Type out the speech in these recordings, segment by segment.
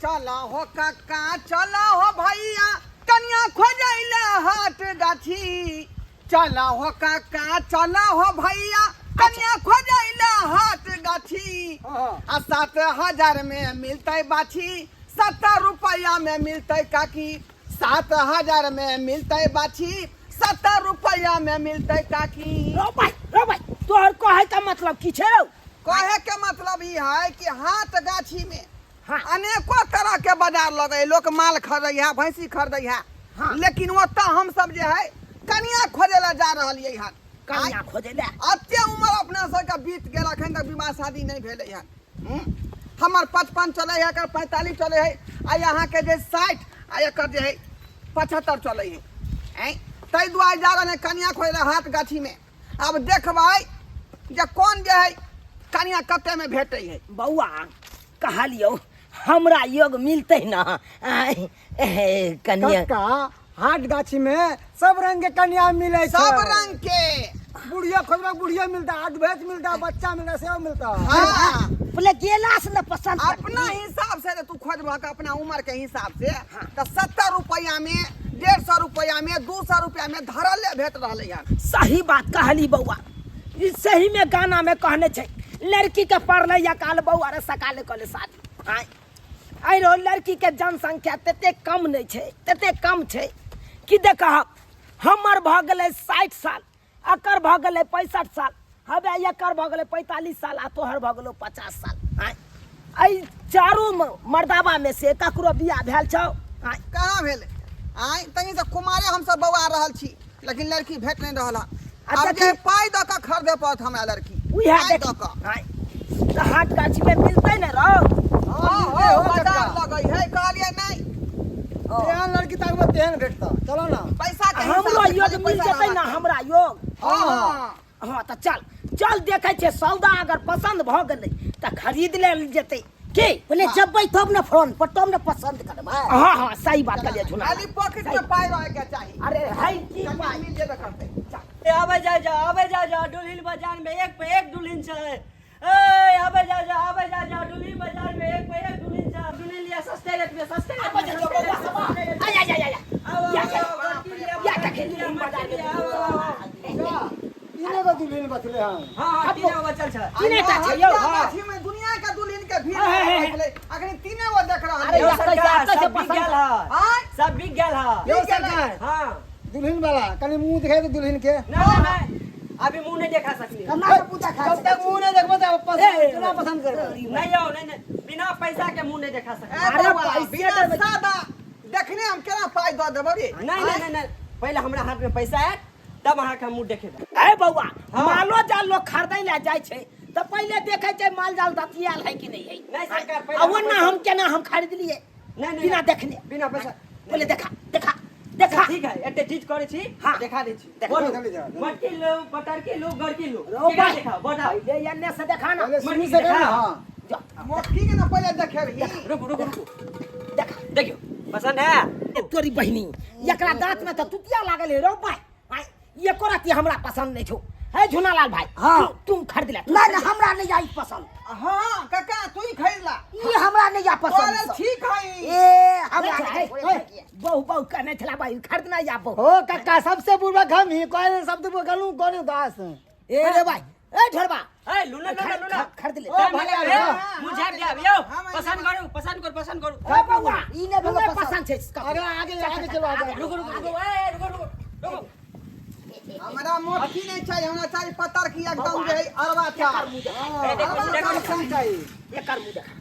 चला हो काका, चला हो भैया, कनिया खोजैले हाट गाछी। चला हो काका, चला हो भैया, कनिया खोजैले हाट गाछी। आ 7000 में मिलतै बाछी, 70 रुपया में मिलतै काकी। 7000 में मिलतै बाछी, 70 रुपया में मिलतै काकी। रो भाई, रो भाई, तोहर कहै के मतलब की छै रौ? कहे के मतलब ई है कि हाट गाछी में अनेको तरह के बाजार लगे, लोक माल खरीदै है, भैंसी खरीदै है। लेकिन ओतऽ हम सब जे है कनिया खोजे ला जा रहलियै हन। कनिया खोजे ला? अते उम्र अपना सबके बीत गेल, अखन तक विवाह शादी नहि भेलै हन। हमर 55 चलै है, एकर 45 चलै है, आ अहाँके जे 60 आ एकर जे है 75 चलै है। आँय, ताहि दुआरे जा रहल है कनिया खोजे ला हाट गाछी में। आब देखबै जे कोन जे है कनिया कते में भेटै है। बौआ कहलियौ हमरा योग मिलतै ना? आँय, ए, कनिया। कक्का, हाट गाछी में सब रंग के कन्या मिले छै। सब रंग के। बुढ़िया खोजबा बुढ़िया मिलता, अधभेज मिलता, बच्चा मिलता, सब मिलता। बोले गेला से न पसंद कर। अपना हिसाब से तू खोजबह अपना उम्र के हिसाब से तो 70 रुपया में, 150 रुपया में, 200 रुपया में धरल ले भेट रहलै हन। सही बात कहली बौआ, ई सही में गाना में कहने छै लड़की के पड़लै या काल बौआ रे सकाले कले शादी। आँय आइ रो लड़की के जनसंख्या तते कम नहीं छै, तते कम छै कि देख हमर भऽ गेलै 60 साल, एकर भऽ गेलै 65 साल, हबे एकर भऽ गेलै 45 साल आ तोहर भऽ गेलौ 50 साल। आँय एहि चारू मर्दाबा में से ककरो बियाह भेल छौ? आँय कहाँ भेलै? आँय तनी से कुमारे हमसब बौआ रहल छी, लेकिन लड़की भेट नहीं रहल हन। आ आब जे देखी- पाइ दऽ कऽ खरीदे पड़त हमरा लड़की। उएह पाइ देखी। दऽ कऽ। आँय तऽ हाट गाछी में मिलतै ने रौ? हाँ, मिलतै हो बाजार कक्का। लगै है, कहलियै नहि। तेहन लड़की ताकबै तेहन भेटतौ, चलो ना। पैसा के हिसाब हमरो से योग खाली मिल पैसा जेतै ना? रहबाक चाही। हमरा योग? हाँ, हाँ। हाँ तऽ चल चल देखै छियै, सौदा अगर पसंद भऽ गेलै तऽ खरीद लेल जेतै की? बोले जबै तब ने फोन पर तब ने पसंद करबै। हाँ हाँ सही बात कहलियै झुना। खाली पॉकेट में पाइ रहे के चाही। अरे है की कनिया पाइ? मिल जेबे करतै। ए, आबै जाय जाओ, आबै जाय जाओ, दुल्हिन बाजार में एक पे एक दुल्हिन छै। ए, आबै जाय जाओ, आबै जाय जाओ, दुल्हिन बाजार में एक पे एक दुल्हिन छै। दुल्हिन लिया सस्ते रेट में, सस्ते रेट में, आबै जाय सस्ते जाओ, रेट में, बौआ, सस्ते रेट में। आय, आय, आय, आय, आय। आउ, या, आउ, या, आउ, बड़की लिया, या, बड़की तखन लिया, दुल्हिन बाजार में बड़की लिया, आउ, आउ, आउ। तीने गो दुल्हन बचले हन। हाँ, हाँ, तीने गो बचल छै। तीने टा छै यौ। हाँ। गाछी में दुनिया के दुल्हन के भीड़ हे, हे, हे। छलै, अखनी तीने गो देख रहल अरे छियै। यौ या कैसे- सरकार, कैसे सब बिक पसंद गेल है। आँय? सब बिक गेल है। यौ सरकार, हाँ। दुल्हन वाला कनी मुंह दिखाई दे दुल्हन के। नहीं, नहीं, नहीं, अभी मुंह नहीं देखा सकली। कन्ना के पूजा खा जब तक मुंह नहीं देखबो तब पसंद केना पसंद करबो? नहीं यौ, नहीं, नहीं, बिना पैसा के मुंह नहीं देखा सकली। ए अरे बौआ, पैसे बिना देबै। सादा देखने हम केना पाइ दऽ देबै रे? नहीं, नहीं, नहीं, नहीं, पहले हमरा हाथ में पैसा आयत तब अहाँके हम मुंह देखेबै। ए बौआ, हाँ। मालो जाल लोग खरीदै लए जाइ छै तऽ पहिले देखै छै माल जाल दतियाल है कि नहीं है। नहीं सरकार, पहिले आ ओना हम केना हम खरीद लिए? नहीं, नहीं, बिना नहीं। देखने। बिना पैसा। पहिले देखा, देखा, देखा। ठीक है, एते चीज करै छी। हाँ। देखा दै छी। देखा। बोलू। जल्दी जाओ, जल्दी। मटकी लो, बटर की लो, गड़की लो। रो केकरा भाई। देखाओ, बताओ। पहिले एन्ने से देखा ना। पहले शुरू मटकी से कर देखा। ना, हाँ। जा, मोटकी के ना पहिले देखेबही। रुकू, रुकू, रुकू। देखा। देखियौ, पसंद है? ए, तोरी बहिनी, एकरा दांत में तऽ तुतिया लागल है रौ भाई। आय, एको रत्ती हमरा पसंद नहीं छौ। हे झुनालाल भाई, हाँ। तुम खरीद ले। नहीं, नहीं, हमरा नहीं आई पसंद। हाँ काका, तू ही खरीद ला। ई हमरा नहीं आ तोरा पसंद। ठीक है। ए, हमरा नहीं, नहीं नहीं, नहीं, बहु बहु कहने छला भाई, खरीदना या बहु। हो काका, सबसे बुढ़वा हम ही कोई शब्द गलू कोनी दास। ए रे भाई, ए ढोरबा। ए, लूना, लूना, लूना। खरीद ले। ओ, भले ए, आबि। मुझे आबि जायब, यौ। हाँ, मैं पसंद करू, पसंद करू, पसंद करू। ए बौआ, ई नहि भेलो तुम्हें पसंद। पसंद छै इसका। आगे, आगे, आगे चलो, आगे। रुकू, रुकू, रुकू, ए, रुकू, रुकू, रुकू। हमरा मोटकी नहीं चाहिए, हमरा चाहिए पत्थर की एकदम जे है अरवा चार। ए, देखो, देखो, पसंद चाहिए। एकर मुंह देखा।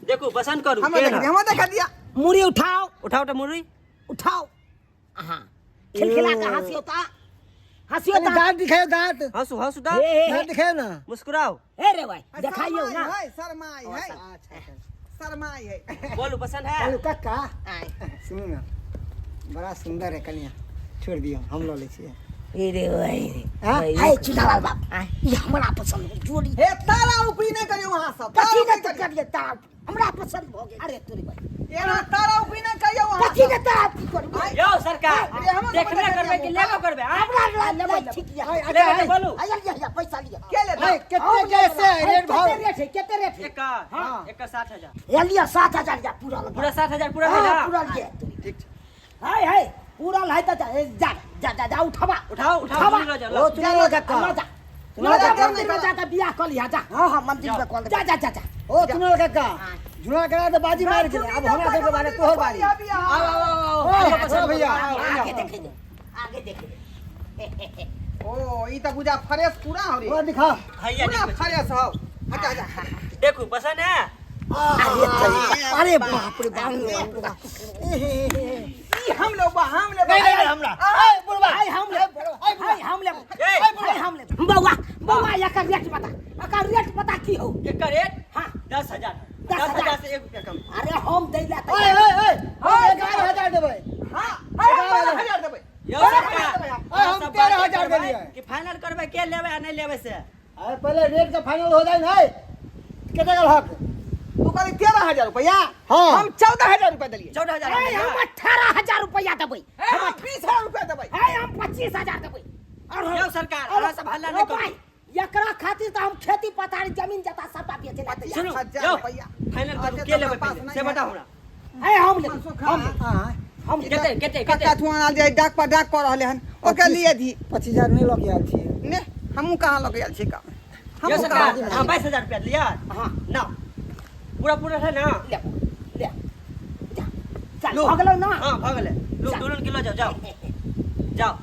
देखू, पसंद करू। हमरा केहन देख है? दिया, हमरा देख दिया। मुड़ी उठाओ। उठाओ तऽ मुड़ी। उठाओ। हाँ, खिलखिला के हंसियो ता, हंसियो कनी ता। दांत दिखाओ, दांत। हंसू, हंसू ता। हे, हे, हे। दांत दिखाओ ना। मुस्कुराओ। हे रे भाई, देखाइयो ना। है, शरमाई है। अच्छा, अच्छा। शरमाई है। बोलू, पसंद है? चलू कक्का, आय। सुनू ना, बड़ा सुंदर है कनिया, छोड़ दियो, हम लऽ लै छियै। ए रे भाई रे। हाँ? भाई, है चुनालाल बाप, ई हमरा पसंद हो जोड़ी। हे तारा ऊपरी नहीं करियो वहां सब। कथी तारा नहि ऊपरी तऽ करियै तारा, हमरा पसंद भऽ गेल। अरे तोरी भाई। एना तारा ऊपरी नहीं करियो वहां। कथी के तोरा की करबै यौ सरकार अरे हमर देखबे समझ करबै कि लेबो करबै आँय? हमरा लेबै ठीक या लेबै तऽ बोलू आया लिया लिया पैसा लिया के लेतै कते कैसे है रेट भाव कते रेट है कते रेट है एकर एकर 7000 या लिया 7000 लिया पूरा लगा पूरा 7000 पूरा हाँ, भेला पूरा लिया ठीक छै हाय हाय पूरा लाय त जा जा जा जा, जा उठावा उठाओ उठाओ उठावा। दुनू लऽ जाओ ओ लऽ। चुना लगा का ल जा चुना ल जा लगा मंदिर में जाके बियाह कर लिया जा हाँ हाँ मंदिर में कॉल जा जा जा जा ओ चुना लगा का जुना करा तो बाजी मार गेलै अब हमरा सबके बारे तोहर बारी आओ आओ आओ ओ आओ आओ, ओ भैया आगे देखे दे आगे देखे दे ओ ई त बुझा फ्रेश पूरा हो रे ओ दिखा भैया पूरा देखू फ्रेश हो हटा जा देखू पसंद है अरे चल अरे बाप रे बाप रे बाप ई हम लोग हम लेबै नहीं, नहीं, हमरा। ए बुढ़वा हाय हम ले हाय हम ले ए, हाय हम ले बौआ बौआ एकर रेट बता एकर रेट बता की हो एकर रेट हाँ 10000 10,000 10000 से 1 रुपया कम अरे हम दै ला ओए ओए ओए हम 11000 देबै हां 11000 देबै यौ सरकार ओए, हम सब 13,000 बात करबै देलियै। कि फाइनल करबै के लेबै आ नहि लेबै से अरे पहले रेट का फाइनल हो जाए ना कते का हक तू कहली 13000 रुपया हाँ। हम 14000 रुपया देलिए 14000 ए, हम 18000 रुपया देबै हम 20000 रुपया देबै ए, हम 25000 देबै और यौ सरकार, और- अहाँ सब हल्ला नहि ओ करू। भाई, एकरा खातिर तऽ हम खेती पथारी जमीन जता सबटा बेचे ला तैयार सुनू हजार यौ रुपया। फाइनल करू अच्छा, के तो लेबै पास पहिले नहीं से है। बताउ हमरा ए हम लेबै मनसुख हम लेबै हां हम लेबै कते कते कक्का कते थुआ आयल जे डाक पर डाक कऽ रहले हन ओकरा लिए दी 25000 नहीं लग आयल छियै ने हमहूँ कहाँ लऽ के आयल छी का यौ हमहूँ सरकार कहाँ अहाँ 22000 रुपया लिअ हाँ ना पूरा पूरा है ना ले ले जा चल लो। भऽ गेलौ ना हाँ भऽ गेलै लो जा। दुल्हन के लऽ जाओ जाओ जाओ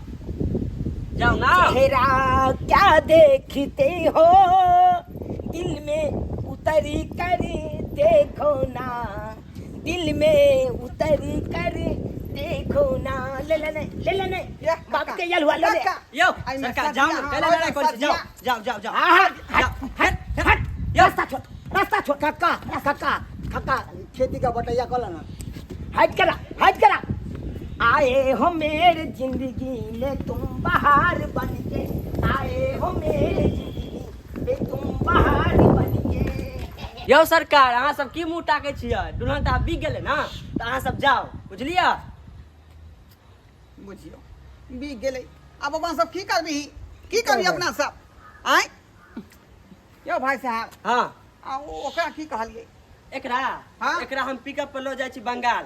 जाओ ना चेहरा क्या देखते हो दिल में उतरी कर देखो ना दिल में उतरी कर देखो ना ले ले ले ले ले ले ये बाप के यल हुआ ले ले काका, यौ एहिमे सरकार सजिया, जाओ ना हाँ, पहले लड़ाई करै छी, जाओ सजिया। जाओ जाओ जाओ हाँ, हट जाओ हट हट यौ। रास्ता छोड़ रास्ता छोड़ काका काका काका खेती का बटैया कल ना हट करा हट करा आए हो मेरे जिंदगी में तुम बाहर बन के आए हो मेरे जिंदगी में तुम बाहर बन के यौ सरकार अहाँ सब की मुँह ताकै छियै दुल्हन तऽ आब बिक गेलै ने तऽ अहाँ सब जाओ बुझलियै बुझियौ बिक गेलै आब अपना सब की करबिही की करबी अपना सब आँय यौ भाई साहब हाँ आ ओकरा की कहलियै एकरा हाँ? एकरा हम पिकअप पर लऽ जाइ छी बंगाल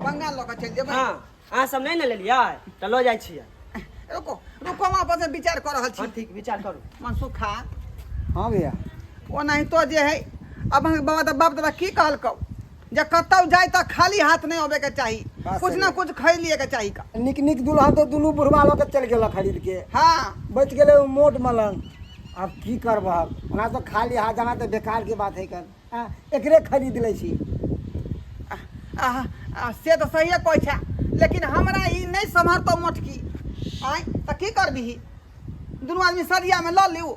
बंगाल लऽ कऽ चलि जेबै हाँ अहाँ सब नहि ने लेलियै तऽ लऽ जाइ छियै रुको रुको हम आपस में विचार कऽ रहल हाँ छी ठीक विचार करू मनसुखा हाँ भैया ओनाहितो जे है अब अहाँके बाबा तऽ बाप दादा की कहलकौ जे कतौ जाय तऽ खाली हाथ नहि अबे के चाही बात कुछ सही ना है। कुछ खरीद लिए के चाही का निक निक दुल्हन तो दुनू बुढ़वा लऽ के चलि गेलक खरीद के हाँ बचि गेलै ओ मोट मलंग आब की करबहक ओना तऽ खाली हाथ जाना तऽ बेकार के बात है कर आँ, एकरे खरीद लै छी आह, आह, से तऽ सहिए कहै छै लेकिन हमरा ई नहि सम्हरतौ मोटकी आँय तऽ की करबिही दुनू आदमी सरियामे लऽ लिउ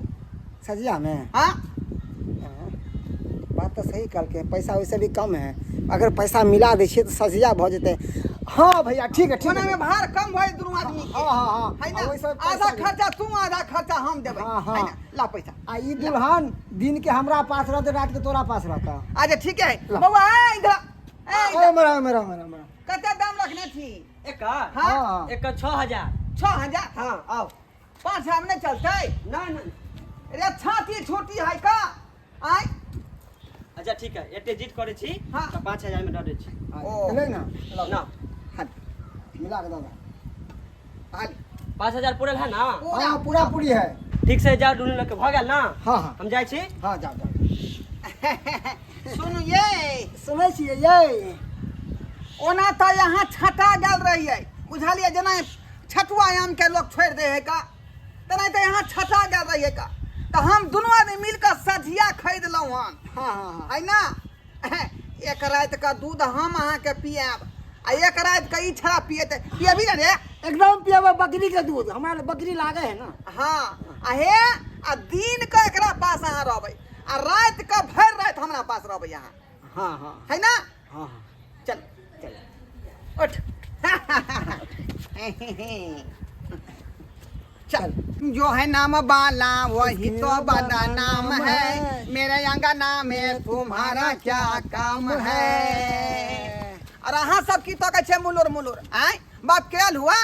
सजियामे हाँ बात तऽ सही कहलकै पैसा वैसे भी कम है अगर पैसा मिला दै छियै तऽ सजिया भऽ जेतै हाँ भैया ठीक है ठीक ओना है में भार कम भऽ दुनू आदमी के हाँ हाँ हाँ है ना आ ओहिसँ पैसा आधा भी- खर्चा तू आधा खर्चा हम देबै हाँ, हाँ। है ना ला पैसा आ ई दुल्हन दिन के हमरा पास रहतै रात के तोरा पास रहतौ अच्छा ठीक है ला। बौआ ए, इधर आ, ए, इधर ओ मेरा मेरा मेरा मेरा कते दाम रखने छी एकर हाँ हाँ एकर 6000 6000 हाँ आओ 5000 में नहीं चलते ना ना रे छाती छोटी है का आय अच्छा ठीक है एते जीत करै छी हाँ। तऽ 5000 में दऽ दै छी ओ। एलै ना ना हाल मिला के दादा हाल 5000 पूरल है ना पूरा हाँ पूरा पूरी है ठीक से जाओ दुनू लग के भऽ गेल ना हाँ हाँ हम जाइ छी हाँ जाओ जाओ सुनू ये सुनै छियै ये ओना तऽ यहाँ छटा गेल रहियै बुझलियै जेना छटुआ आम के लोग छोड़ि दे है का तेना तऽ यहाँ छटा गेल रहियै का तऽ हम दुनू आदमी मिल कऽ सझिया खरीदलहुँ हन हाँ हाँ हाँ है ना एक राति के दूध हम अहाँके पियाब आ एक राति के ई छड़ा पियेतै पियबी ने रे एकदम पियबै बकरी के दूध हमरा लग बकरी लागे है ना हाँ आ हे आ दिन के एकरा पास अहाँ रहबै आ राति के भरि राति हमरा पास रहबै अहाँ हाँ हाँ है ना हाँ हाँ चल चल उठ चल जो है नाम बाला वही तो बड़ा नाम है मेरे अंगना में तुम्हारा क्या काम है और अहाँ सब की तकै छै मुलुर मुलुर आँय बाप केल हुआ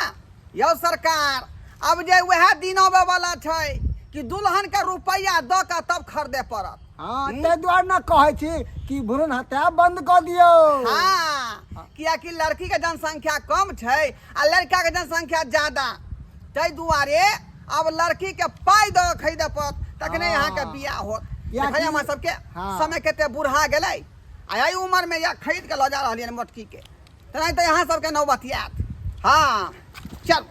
यौ सरकार। अब जे वएह दिन अबै वाला छै कि दुल्हन के रुपैआ दऽ कऽ तब खरीदे पड़त। हँ, ताहि दुआरे ने कहै छी कि भ्रूण हत्या बंद कऽ दियौ। हाँ, कियाकि लड़की के जनसंख्या कम छै आ लड़का के जनसंख्या ज्यादा, ताहि दुआरे अब लड़की के पाइ दऽ कऽ खरीदे पड़त तखने यहाँ के बियाह होत। कियाकि- देखै हमरा सबके समय कते बूढ़ा गेलै आ एहि उम्र में या खरीद के लऽ जा रहलियै मोटकी के, तेनाहिते यहाँ सबके नौबत आयत। हाँ चल।